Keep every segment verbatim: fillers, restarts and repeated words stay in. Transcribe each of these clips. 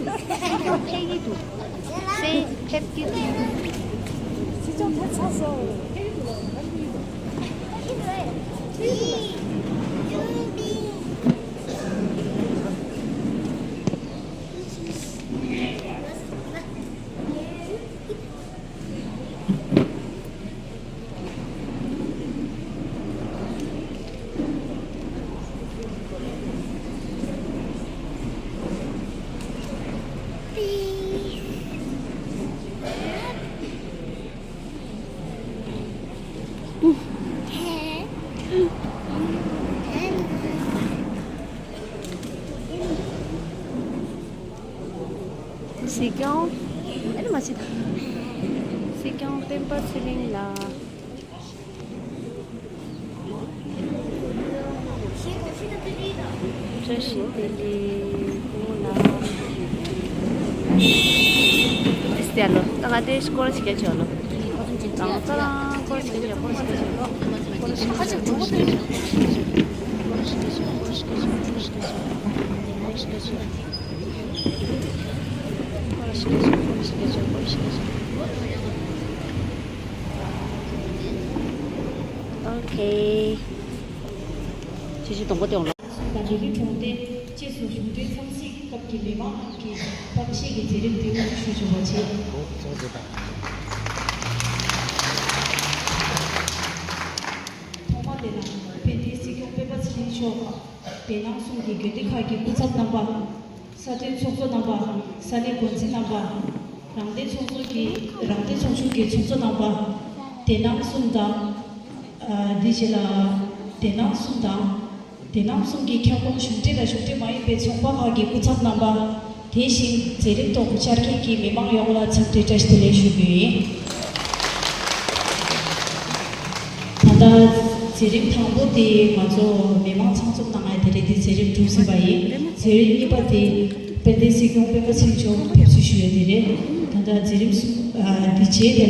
ཕེབས་ཀྱི་འདུག་སེ་ཕེབས་ཀྱི་འདུག་སྲིད་སྐྱོང་། ཨ་ནི་མ་བྱེད། སྲིད་སྐྱོང་སྤེན་པ་ཚེ་རིང་ལགས། བཀྲ་ཤིས་བདེ་ལེགས་སྐུ་ངོ་ལགས། ཨེ་སི་ཨ་ལོ། ད་ང་དེ་སྐོར་ཞིག་སྐད་ཆ་ལོ། རང་ས་རང་སྐོར་ཞིག་སྐད་ཆ་སྐོར་ཞིག་སྐད་ཆ་སྐོར་ཞིག་སྐད་ཆ་སྐོར་ཞིག་སྐད་ཆ་སྐོར་ཞིག་སྐད་ཆ། ཨོ་ཁེ། ཆུ་བཞི་སྡོང་པོ་སྟེང་ལ། དང་བདེ་སྐྱིད་གྲོང་སྡེ་བཅས་སུ་གཞུང་འབྲེལ་འཚམས་གཟིགས་སྐབས་ཀྱི་མི་མང་རྣམས་ཀྱིས་གཏམ་བཤད་ཀྱི་མཛད་རིམ་དེ་དབུ་འཛུགས་ཞུ་ཆོག་པ་བྱས། ཐོག་མ་དེ་ལ་དཔལ་ལྡན་སྲིད་སྐྱོང་སྤེན་པ་ཚེ་རིང་མཆོག་དང་། དེ་ནང་གསུམ་གྱི་དགོན་སྡེ་ཁག་གི་སྐུ་ཚབ་རྣམ་པ། ས་མཐོའི་ཚོགས་གཙོ་རྣམ་པ། ས་གནས་འགོ་འཛིན་རྣམ་པ། རང་བདེན་ཚོགས་གཙོ་གི་རང་བདེན་ཚོགས་ཆུང་གི་ཚོགས་གཙོ་རྣམ་པ། དེ་ནང་གསུམ་དང་། ཨ། འདི་བྱས་ལ། དེ་ནང་གསུམ་དང་། དེ་ནང་གསུམ་གྱི་ཁྱབ་ཁོངས་གཞུང་འབྲེལ་དང་གཞུང་འབྲེལ་མ་ཡིན་པའི་ཚོགས་པ་ཁག་གི་སྐུ་ཚབ་རྣམ་པ། དེ་བཞིན་མཛད་རིམ་ཐོག་བཅར་མཁན་གྱི་མི་མང་ཡོངས་ལ་འཚམས་འདྲི་བཀྲ་ཤིས་བདེ་ལེགས་ཞུ་རྒྱུ་ཡིན། ད་ལྟ་མཛད་རིམ་དང་པོ་དེ་ང་ཚོ་མི་མང་ཚང་འཛོམས་གནང་ཡ་དེ་རེད། དེ་མཛད་རིམ་གྲུབ་ཟིན་པ་ཡིན། མཛད་རིམ་གཉིས་པ་དེ་དཔལ་ལྡན་སྲིད་སྐྱོང་སྤེན་པ་ཚེ་རིང་མཆོག་ཕེབས་བསུ་ཞུ་ཡ་དེ་རེད། ད་ལྟ་མཛད་རིམ་གསུམ། ཨ། དེ་རྗེས་དེ་ལ་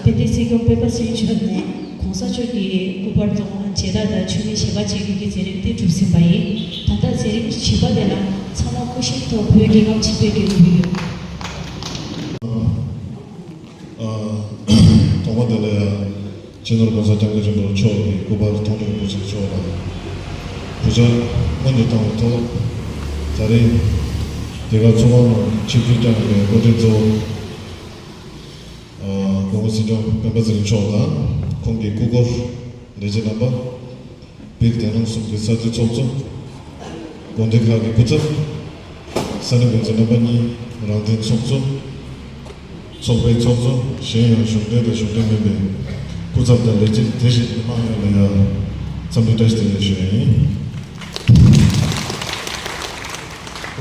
དཔལ་ལྡན་སྲིད་སྐྱོང་སྤེན་པ་ཚེ་རིང་མཆོག་ནས་གོང་ས་མཆོག་གི་སྐུ་པར་དང་མཇལ་དར་དང་མཆོད་མེ་ཞལ་གར་འབྱེད་རྒྱུ་གི་མཛད་རིམ་དེ་གྲུབ་ཟིན་པ་ཡིན། ད་ལྟ་མཛད་རིམ་བཞི་པ་དེ་ལ་ཚང་མ་སྐུ་ཞབས་ཐོག་བོད་རྒྱལ་ཁབ་ཆེན་པོའི་རྒྱལ་གླུ་ཕུལ་ཡོད། ཨ། ཐོག་མ་དེ་ལ་ཡང་སྤྱི་ནོར་༸གོང་ས་༸སྐྱབས་མགོན་ཆེན་པོ་མཆོག་གི་སྐུ་པར་མཐོང་གྲོལ་འབུལ་ཚིགས་མཆོག་དང་། བོད་ཇ་སྔོན་དུ་བཏང་བའི་ཐོག་ད་རེས་དེ་ག་ཚོགས་ཁང་ནང་ཆིབས་བསྒྱུར་བསྐྱངས་པའི་སྐུ་མགྲོན་གཙོ་བོ། ཨ། སྐུ་ངོ་སྲིད་སྐྱོང་སྤེན་པ་ཚེ་རིང་མཆོག་དང་ཁོང་གི་སྐུ་འཁོར་ལས་བྱེད་རྣམ་པ། སྦིར་དེ་ནང་གསུམ་གྱི་ས་མཐོའི་ཚོགས་གཙོ། དགོན་སྡེ་ཁག་གི་སྐུ་ཚབ། ས་གནས་འགོ་འཛིན་རྣམ་པ་གཉིས། རང་བདེན་ཚོགས་གཙོ། ཚོགས་པའི་ཚོགས་གཙོ། གཞན་ཡང་གཞུང་འབྲེལ་དང་གཞུང་འབྲེལ་མིན་པའི་སྐུ་ཚབ་དང་ལས་བྱེད། དེ་བཞིན་མི་མང་ཡོངས་ལ་ཡང་འཚམས་འདྲི་བཀྲ་ཤིས་བདེ་ལེགས་ཞུ་ཡ་ཡིན།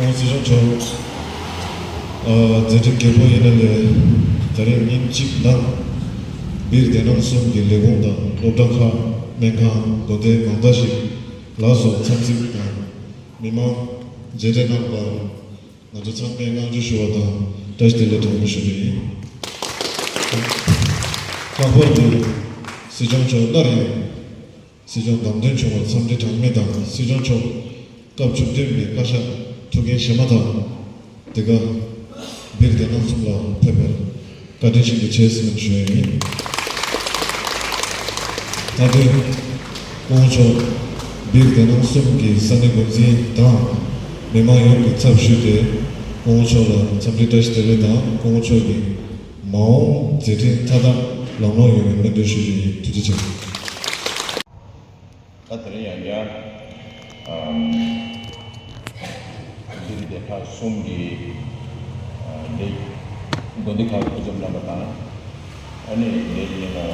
ཨོ་སྲིད་སྐྱོང་མཆོག་ཨ། མཛད་འཕྲིན་རྒྱས་པོ་ཡིན་ན་ལས། ད་རེས་ཉིན་གཅིག་ནང་སྦིར་དེ་ནང་གསུམ་གྱི་ལས་ཁུངས་དང་སློབ་གྲྭ་ཁག་སྨན་ཁང་དགོན་སྡེ་མང་དག་ཞིག་ལ་སོགས་འཚམས་གཟིགས་དང་མི་མང་མཇལ་འཕྲད་གནང་བར་ང་ཚོ་ཚང་མས་བསྔགས་བརྗོད་ཞུ་བ་དང་བཀྲ་ཤིས་བདེ་ལེགས་གྲངས་མེད་ཞུ་རྒྱུ་ཡིན། ལྷག་པར་དུ་སྲིད་སྐྱོང་མཆོག་སླར་ཡང་སྲིད་སྐྱོང་བདམས་ཐོན་བྱུང་བར་འཚམས་འདྲི་གྲངས་མེད་དང་། སྲིད་སྐྱོང་མཆོག་སྐབས་བཅུ་བདུན་པའི་བཀའ་ཤག་ཐུགས་འགན་བཞེས་མ་ཐག་འདི་ག་སྦིར་དེ་ནང་གསུམ་ལ་ཕེབས་པར་བཀའ་དྲིན་ཤིན་ཏུ་ཆེ་ཟེར་ཞུ་ཡ་ཡིན། ད་དུང་སྐུ་ངོ་མཆོག་སྦིར་དེ་ནང་གསུམ་གྱི་ས་གནས་འགོ་འཛིན་དང་མི་མང་ཡོངས་ཀྱི་ཚབ་ཞུས་ཏེ་སྐུ་ངོ་མཆོག་ལ་འཚམས་འདྲི་བཀྲ་ཤིས་བདེ་ལེགས་དང་། སྐུ་ངོ་མཆོག་གི་མ་འོངས་མཛད་འཕྲིན་མཐའ་དག་ལམ་ལྷོང་ཡོང་བའི་སྨོན་འདུན་ཞུ་རྒྱུ་ཡིན། ཐུགས་རྗེ་ཆེ། ད་དེ་རིང་ཡང་བསྐྱར་ཨམ་སྦིར་སྡེ་ཁག་གསུམ་གྱི་ཨ་ལས་དགོན་སྡེ་ཁག་སྐུ་ཚབ་རྣམ་པ་དང་། ཨ་ནི་ལས་ཉེ་ལོང་བ།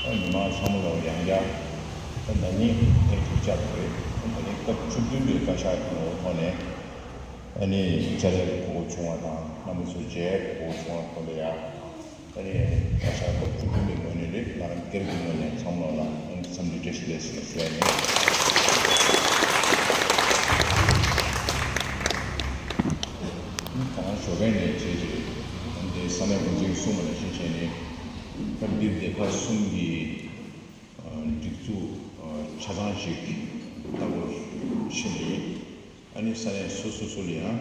ཨ་མི་མང་ཚང་མ་ལ་ཡང་བསྐྱར་ཨ་ན་ནིང་དེ་རིང་གྲོས་འཆར་དེ་རེད། ཨ་ད་ནི་སྐབས་བཅུ་བདུན་པའི་བཀའ་ཤག་གི་ངོ་བོ་ཐོག་ནས་ཨ་ནི་བཅར་ཡག་གི་གོ་སྐབས་བྱུང་བ་དང་། རྣམ་པ་ཚོ་མཇལ་ཡག་གི་གོ་སྐབས་བྱུང་བ་ཐོག་ལ་ཡང་། ཨ་ནི་བཀའ་ཤག་སྐབས་བཅུ་བདུན་པའི་ངོས་ནས་རེད། ང་རང་སྒེར་གྱི་ངོས་ནས་ཚང་མ་ལ་ཨ་ནི་འཚམས་འདྲི་བཀྲ་ཤིས་བདེ་ལེགས་ཞུ་ཡ་ཡིན། ད་ཞོགས་ཀས་ནས་བྱས་རྗེས་ཨ་ནི་ས་གནས་འགོ་འཛིན་གསུངས་པ་ནང་བཞིན་བྱས་ནས་ད་སྦིར་སྡེ་ཁག་གསུམ་གྱི་ཨ་སྒྲིག་འཛུགས་ཨ་ཆ་ཚང་ཞིག་ལྟ་སྐོར་ཕྱིན་པ་ཡིན། ཨ་ནི་ས་གནས་སོ་སོ་སོ་ལ་ཡང་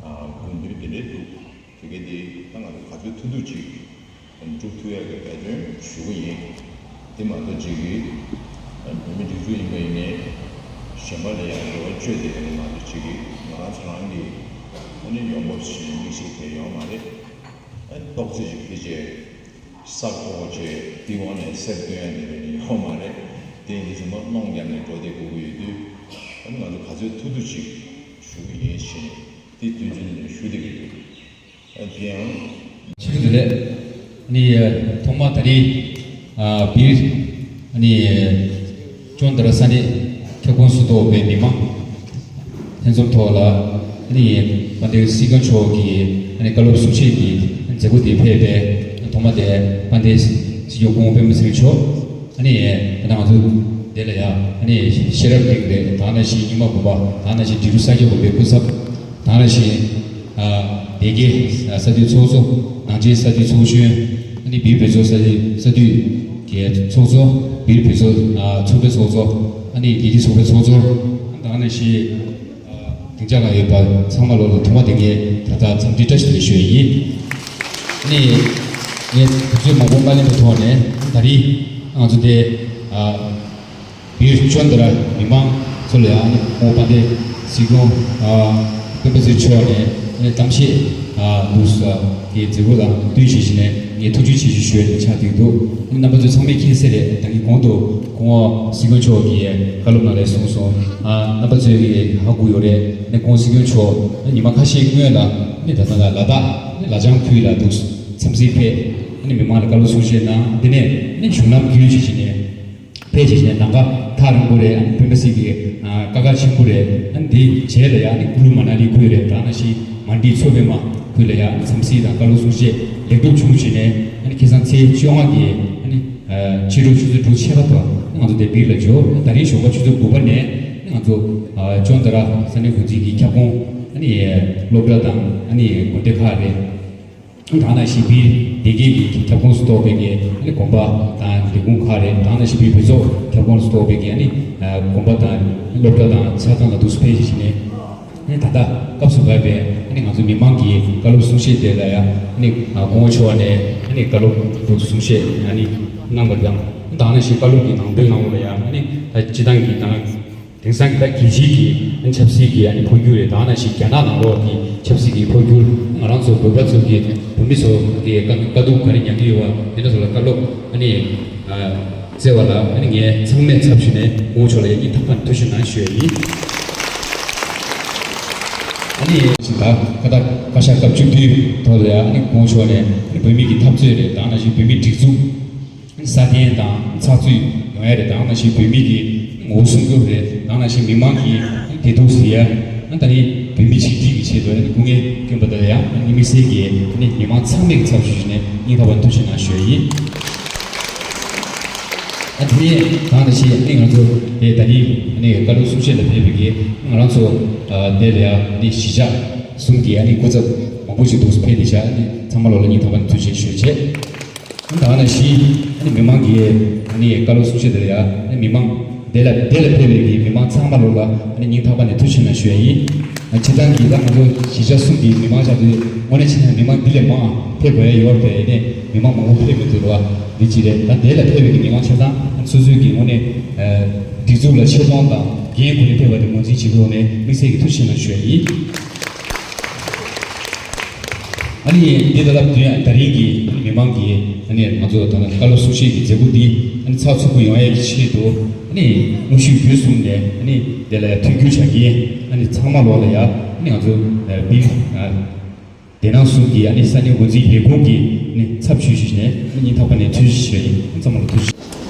དགོས་འདུན་དེ་འདྲས་འདུག་དེ་ག་དེ་ད་ང་ཚོ་ག་ཚོད་ཐུབ་ཐུབ་ཅིག་སྒྲུབ་ཐུབ་ཡག་གི་འབད་བརྩོན་ཞུ་གི་ཡིན། དེ་མ་གཏོགས་ཅིག་གི་བོད་མི་སྒྲིག་འཛུགས་ཡིན་པ་ཡིན་ནའི་གཞན་པ་ལ་ཡང་འབྲེལ་བ་བཅོས་ཏེ་ང་ཚོ་ཅིག་གི་ང་རང་ཚོ་རང་གི་ཨ་ནི་ཡོང་འབབ་ཞིག་དམིགས་བསལ་དེ་ཡོང་མ་རེད། ཨ་ནི་ཏོག་ཙམ་ཅིག་ཕལ་ཆེར། ས་ཁོག་ཅེས་དེ་འོག་ནས་གསེར་བཏོན་ཡ་དེ་རེད་ཡོད་མ་རེད། དེ་ཡིན་ཙང་མ་གནོང་རྒྱབ་ནས་འགྲོ་བསྡད་དགོས་ཀྱི་ཡོད་དུས། ཨ་ནི་ང་ཚོ་ག་ཚོད་ཐུབ་ཐུབ་ཅིག་ཞུ་གི་ཡིན་ཞེས་དེ་དུས་རྒྱུན་ནས་ཞུ་བསྡད་ཀྱི་འདུག་ཨ་དེ་ཡང་། ཆེད་དུ་ལས། ཨ་ནི་ཐོག་མ་ད་རེས་ཨ་བིར་ཨ་ནི་ཅོན་ཏ་ར་ས་གནས་ཁྱབ་ཁོངས་སུ་གཏོགས་པའི་མི་མང་། ལྷན་འཛོམས་ཐོག་ལ་ཨ་ནི་དཔལ་ལྡན་སྲིད་སྐྱོང་མཆོག་གིས་ཨ་ནི་བཀའ་སློབ་གསུང་བཤད་ཀྱི་མཛད་སྒོ་དེ་ཕེབས་པའི་ཐོག་མ་དེ་དཔལ་ལྡན་སྲིད་སྐྱོང་སྐུ་ངོ་སྤེན་པ་ཚེ་རིང་མཆོག་ཨ་ནི་ད་ང་ཚོ་དེ་ལ་ཡང་ཨ་ནི་ཤེས་རབ་གླིང་རེད། ད་ནང་བཞིན་རྙིང་མ་དགོན་པ། ད་ནང་བཞིན་འབྲི་རུ་ས་སྐྱ་དགོན་པའི་སྐུ་ཚབ། ད་ནང་བཞིན་ཨ་སྡེ་དགེ་ས་འཐུས་ཚོགས་གཙོ། ནང་ཆེན་ས་འཐུས་ཚོགས་གཞོན། ཨ་ནི་བིར་བོད་ཚོགས་ས་འཐུས་ས་འཐུས་ཀྱི་ཚོགས་གཙོ། བིར་བོད་ཚོགས་ཨ་ཚོགས་པའི་ཚོགས་གཙོ། ཨ་ནི་རྒྱལ་སྤྱིའི་ཚོགས་པའི་ཚོགས་གཙོ། ད་ནང་བཞིན་ཨ་སྡིངས་ཆ་ལ་ཡོད་པ་ཚང་མ་ལོ་ལ་ཐོག་མ་དེ་ངས་ད་ལྟ་འཚམས་འདྲི་བཀྲ་ཤིས་བདེ་ལེགས་ཞུ་ཡ་ཡིན། ཨ་ནི་ངས་དུས་ཚོད་མང་པོ་མ་ལེན་པའི་ཐོག་ནས་ད་རེས་ང་ཚོ་དེ་ཨ། བིར་ཅོན་ཏ་ར་མི་མང་ཚོ་ལ་ཡང་ཨ་ནི་ཁོང་དཔལ་ལྡན་སྲིད་སྐྱོང་ཨ་སྤེན་པ་ཚེ་མཆོག་ནས་ཨ་ནི་གཏམ་བཤད་ཨ་འདུག་ས་གི་མཛད་སྒོ་དང་བསྟུན་བྱས་ནས་ངས་ཐུགས་རྗེ་ཆེ་ཞུ་ཞུ་ཡ་ཆགས་བསྡད་འདུག་ཨ་ནི་རྣམ་པ་ཚོ་ཚང་མས་མཁྱེན་གསལ་རེད། ད་གིན་གོང་དུ་སྐུ་ངོ་སྲིད་སྐྱོང་མཆོག་གིས་བཀའ་སློབ་ནང་ལ་གསུངས་སོང་། ཨ་རྣམ་པ་ཚོས་ཀྱིས་ཧ་གོ་ཡོད་རེད། ཨ་ནི་སྐུ་ངོ་སྲིད་སྐྱོང་མཆོག་ཨ་ཉི་མ་ཁ་ཤས་སྔོན་ལ་ཨ་ནི་ད་ལྟ་ལ་ལ་དྭགས་ཨ་ནི་ལ་ལྗང་ཁུལ་ལ་འདུག་འཚམས་གཟིགས་ཕེབས། ཨ་ནི་མི་མང་ལ་བཀའ་སློབ་གསུང་བཤད་གནང་། དེ་ནས་ཨ་ནི་གཞུང་ལམ་བརྒྱུད་བྱས་བྱས་ནས། ཕལ་ཆེར་ནས་ལམ་ཁ་ཐག་རིང་པོ་རེད། ཨ་ནི་སྤེན་པ་སྲིད་ཀྱི་ཨ་ཀ་ཁ་ཆེན་པོ་རེད། ཨ་ནི་དེའི་རྗེས་ལ་ཡང་ཨ་ནི་ཀུ་ལུ་མ་ན་ལི་ཁུལ་རེད། ད་ནང་བཞིན་མན་ཌི་མཚོ་པདྨ་ཁུལ་ལ་ཡང་ཨ་ནི་འཚམས་གཟིགས་དང་བཀའ་སློབ་གསུང་བཤད་ལེགས་གྲུབ་བྱུང་བྱས་ནས། ཨ་ནི་ཁ་སང་ཚེས་བཅོ་ལྔ་གི་ཨ་ནི་ཕྱི་དྲོ་ཆུ་ཚོད་དྲུག་ཕྱེད་ཀ་ཐོག་ང་ཚོ་དེ་བིར་ལ་འབྱོར། ད་རིང་ཞོགས་པ་ཆུ་ཚོད་དགུ་པ་ནས་ཨ་ནི་ང་ཚོ་ཨ་ཅོན་ཏ་ར་ས་གནས་འགོ་འཛིན་གྱི་ཁྱབ་ཁོངས་ཨ་ནི་སློབ་གྲྭ་དང་ཨ་ནི་དགོན་སྡེ་ཁག་རེད། ད་ནང་བཞིན་བིར་སྡེ་དགེ་གི་ཁྱབ་ཁོངས་སུ་གཏོགས་པའི་གི་ཨ་ནི་དགོན་པ་དང་ལས་ཁུངས་ཁག་རེད། ད་ནང་བཞིན་བིར་བོད་ཚོགས་ཁྱབ་ཁོངས་སུ་གཏོགས་པའི་གི་ཨ་ནི་དགོན་པ་དང་སློབ་གྲྭ་དང་ཆ་ཚང་ལ་འདུག་སེ་ཕེབས་བཞིན་ནས། ཨ་ནི་ད་ལྟ་སྐབས་སུ་བབས་པའི་ཨ་ནི་ང་ཚོ་མི་མང་གི་བཀའ་སློབ་གསུང་བཤད་དེ་ལ་ཡང་ཨ་ནི་སྐུ་ངོ་མཆོག་ནས་ཨ་ནི་བཀའ་སློབ་གསུང་བཤད་ཨ་ནི་གནང་བ་དང་། ད་ནང་བཞིན་བཀའ་སློབ་ཀྱི་ནང་དོན་ནང་ལ་ཡང་ཨ་ནི་ད་སྤྱི་བཏང་གི་ད་དེང་སང་གི་ད་རྒྱལ་སྤྱིའི་གི་ཆབ་སྲིད་ཀྱི་ཨ་ནི་འཕོ་འགྱུར་རེད། ད་ནང་བཞིན་རྒྱ་ནག་ནང་ལོགས་ཀྱི་ཆབ་སྲིད་ཀྱི་འཕོ་འགྱུར། ང་རང་ཚོ་བོད་པ་ཚོ་གི་བོད་མི་ཚོ་གི་དཀའ་དཀའ་སྡུག་ག་རེ་མྱངས་ཀྱི་ཡོད་པ་དེ་འདྲ་ཚོ་ལ་བཀའ་སློབ་ཨ་ནི་ཨ་སྩལ་བ་ལ་ཨ་ནི་ངས་ཚང་མའི་ཚབ་ཞུས་ནས་སྐུ་ངོ་མཆོག་ལ་ཡང་སྙིང་ཐག་པ་ནས་ཐུགས་རྗེ་གནང་ཞུ་ཡ་ཡིན། ཨ་ནི་ད་ཁ་ད་བཀའ་ཤག་སྐབས་བཅུ་བདུན་ཐོག་ལ་ཡང་ཨ་ནི་སྐུ་ངོ་མཆོག་ནས་ཨ་ནི་བོད་མི་གི་འཐབ་རྩོད་རེད། ད་ནང་བཞིན་བོད་མིའི་སྒྲིག་འཛུགས། སྲ་བརྟན་དང་ཚགས་ཚུད་ཡོང་ཡ་རེད། དེ་ནང་བཞིན་བོད་མི་གི་ངོ་བོ་སྲུང་སྐྱོབ་རེད། དེ་ནང་བཞིན་མི་མང་གི་བདེ་སྡུག་གཟིགས་ཡ། ད་ནི་བོད་མི་ཆིག་སྒྲིལ་གྱི་ཆེད་དུ་སྐུ་ངལ་བསྐྱོན་པ་དེ་ལ་ཡང་དམིགས་བསལ་གྱི་མི་མང་ཚང་མའི་ཚབ་ཞུས་ནས་སྙིང་ཐག་པ་ནས་ཐུགས་རྗེ་གནང་ཞུ་ཡ་ཡིན། ཨ་དེ་ནས་ད་ནང་བཞིན་ང་ཚོ་དེ་ད་ནི་བཀའ་སློབ་གསུང་བཤད་ལ་ཕེབས་པའི་ང་རང་ཚོ་དེ་ལ་ཡང་གཞིས་ཆགས་གསུམ་གྱི་སྐུ་ཚབ་མང་པོ་ཞིག་འདུག་ཕེབས་བསྡད་ཤག་ཚང་མ་ལོ་ལ་སྙིང་ཐག་པ་ནས་ཐུགས་རྗེ་ཆེ་ཞུ་བྱས། ད་ནང་བཞིན་ཨ་ནི་མི་མང་གིས་ཨ་ནི་བཀའ་སློབ་གསུང་བཤད་དེ་ལ་ཡ་ཨ་ནི་མི་མང་དེ་ལ་དེ་ལ་ཕེབས་པའི་གི་མི་མང་ཚང་མ་ལོ་ལ་ཨ་ནི་སྙིང་ཐག་པ་ནས་ཐུགས་རྗེ་ཆེ་གནང་ཞུ་ཡ་ཡིན། ཨ་སྤྱིར་བཏང་གི་ད་ང་ཚོ་གཞིས་ཆགས་གསུམ་གྱི་མི་མང་ཆགས་དུས་དངོས་གནས་བྱས་ན་མི་མང་འདི་ལས་མང་ཕེབས་དགོས་ཡ་ཡོད་རེད་དེ། ཡིན་ནའི་མི་མང་མང་པོ་ཕེབས་མི་འདུག་ར། འདི་གཅིག་རེད། ད་དེ་ལ་ཕེབས་པའི་གི་མི་མང་ཆ་ཚང་སོ་སོའི་གི་དངོས་གནས་སྒྲིག་འཛུགས་ལ་ཆེ་མཐོང་དང་འགན་ཁུར་ནས་ཕེབས་པ་དེ་ངོས་འཛིན་བྱེད་དགོས་ནས་དམིགས་བསལ་གྱི་ཐུགས་རྗེ་ཆེ་གནང་ཞུ་ཡ་ཡིན། ཨ་ནི་འདི་ལ་ལབ་དུས་ད་རིང་གི་མི་མང་གིས་ཨ་ནི་ང་ཚོ་ད་ལྟ་བཀའ་སློབ་གསུང་བཤད་ཀྱི་མཛད་སྒོ་འདི་ཨ་ནི་ཚགས་ཚུད་པོ་ཡོང་ཡས་ཀྱི་ཆེད་དུ་ཨ་ནི་དངོས་ཤུགས་བརྒྱུད་གསུམ་ནས་ཨ་ནི་དེ་ལ་ཡ་མཐུན་འགྱུར་བྱ་གིན་ཨ་ནི་ཚང་མ་ལོག་ལ་ཡ་ཨ་ནི་ང་ཚོ་བིལ་དེ་ནང་གསུམ་གྱི་ཨ་ནི་ས་གནས་འགོ་འཛིན་ལས་ཁུངས་ཀྱི་ཨ་ནི་ཚབ་ཞུས་ཞུས་ནས་ཨ་ནི་སྙིང་ཐག་པ་ནས་ཐུགས་རྗེ་ཆེ་ཞུ་ཡ་ཡིན། ཚང་མ་ལ་ཐུགས་རྗེ་ཆེ།